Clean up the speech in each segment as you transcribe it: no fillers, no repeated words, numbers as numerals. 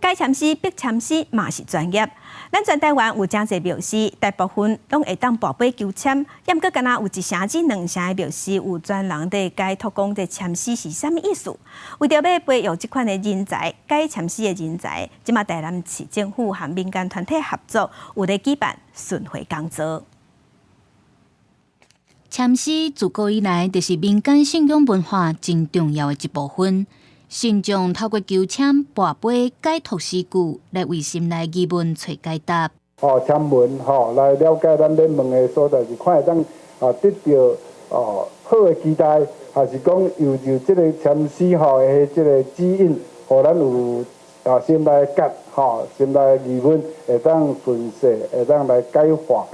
解籤師、逼籤師嘛是專業。咱全台灣有誠濟廟司，大部分攏會當跋杯求籤，毋過敢若有一成至兩成的廟司有專人佇解讀講這籤詩是啥物意思。為著欲培育這款的人才，解籤詩的人才，這馬台南市政府和民間團體合作，有咧舉辦巡迴講座。籤詩自古以來就是民間信仰文化真重要的一部分。信眾透過求籤、跋杯、解讀詩句，來為心內疑問揣解答。吼，籤文吼，來了解咱欲問的所在，是看會當啊得著哦好的期待，還是講有就這個籤詩吼的這個指引，予咱有啊心內結吼，心內疑問會當順勢，會當來解化。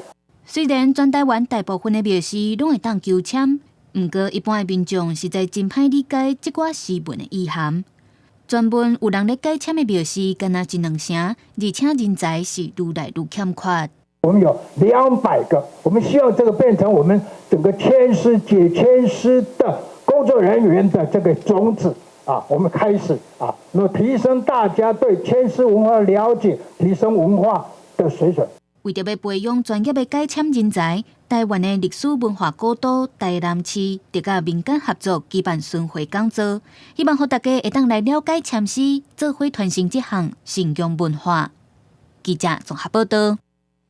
雖然全台灣大部分的廟司攏會當求籤，毋過一般的民眾實在真歹理解這寡詩文的意涵。專門有人咧解籤的廟司，敢若一兩成，而且人才是愈來愈欠缺。我們有200個，我們希望這個變成我們整個籤詩解籤詩的工作人員的這個種子啊，我們開始啊，那麼提升大家對籤詩文化的了解，提升文化的水準。為著欲培養專業的解籤人才，台灣的歷史文化古都台南市，著佮民間合作舉辦巡迴講座，希望予大家會當來了解籤詩，做伙傳承這項信仰文化。記者綜合報導。